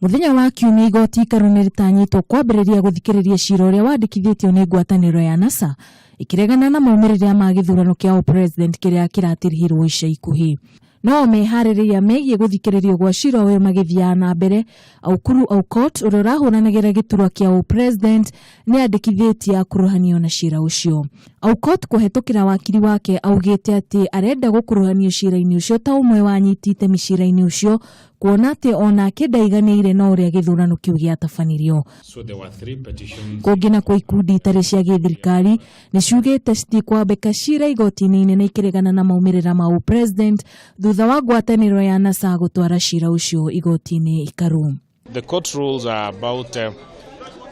Mũthenya wa Kiumia, igoti ikaru nĩ rĩtanyĩtwo kwambĩrĩria gũthikĩrĩria cira ũrĩa wandĩkithĩtio nĩ ngwatanĩro ya NASA ĩkĩregana na maumĩrĩra ma gĩthurano kĩa ũpresident kĩrĩa kĩratirihirwo ica ikuhĩ. No meharĩrĩria megiĩ gũthikĩrĩrio gwa cira ũyũ magĩthiaga na mbere, Aukuru Aukot ũrĩa ũrahũranagĩra gĩturwa kĩa ũpresident nĩ andĩkithĩtie akuruhanio na cira ũcio. Aukot kũhetũkĩra wakiri wake augĩte atĩ arenda gũkuruhanio cira-inĩ ũcio ta ũmwe wa anyiti itemi cira-inĩ ũcio, kuona atĩ onake ndaiganĩire na ũrĩa gĩthurano kĩu gĩatabanirio. So there were three petitions. Kũngĩ nakuo, ikundi itarĩ cia gĩthirikari nĩ ciugĩte citikwambĩka cira igoti-inĩ inene ikĩregana na maumĩrĩra ma ũpresident thutha wa ngwatanĩro ya NASA gũtwara cira ũcio igoti-inĩ ikaru. The court rules are about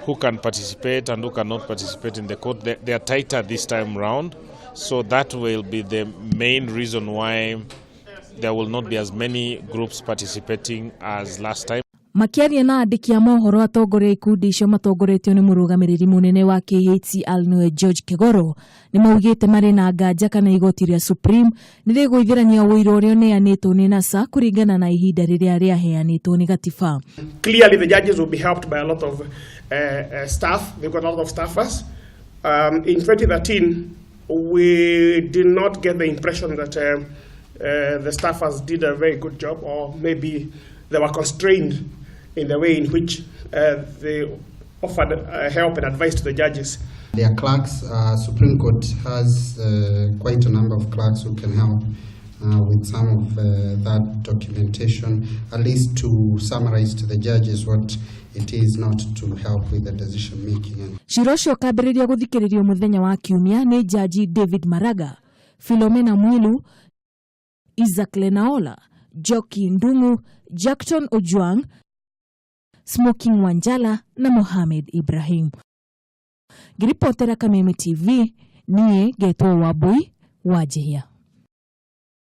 who can participate and who cannot participate in the court. They are tighter this time round. So that will be the main reason why there will not be as many groups participating as last time. Makĩaria na andĩki a mohoro, atongoria a ikundi icio matongoretio nĩ mũrũgamĩrĩri mũnene wa KHCL, nĩwe George Kegoro, nĩ maugĩte marĩ na nganja kana igoti rĩa Supreme nĩ rĩgũithĩrania ũira ũrĩa ũneanĩtwo nĩ NASA kũringana na ihinda rĩrĩa rĩaheanĩtwo nĩ gatiba. Clearly, the judges will be helped by a lot of staff. They've got a lot of staffers. In 2013, we did not get the impression that the staffers did a very good job, or maybe they were constrained in the way in which they offered help and advice to the judges. Their clerks, Supreme Court has quite a number of clerks who can help with some of that documentation, at least to summarize to the judges what it is, not to help with the decision making. And Cira ũcio ũkambĩrĩria gũthikĩrĩrio mũthenya wa Kiumia nĩ Jaji David Maraga, Philomena Mwilu, Isaac Lenaola, Njoki Ndung'u, Jackton Ojwang, Smoking Wanjala na Mohamed Ibrahim. Ngĩribotera Kameme TV, niĩ ngetwo Wambui wa Njihia.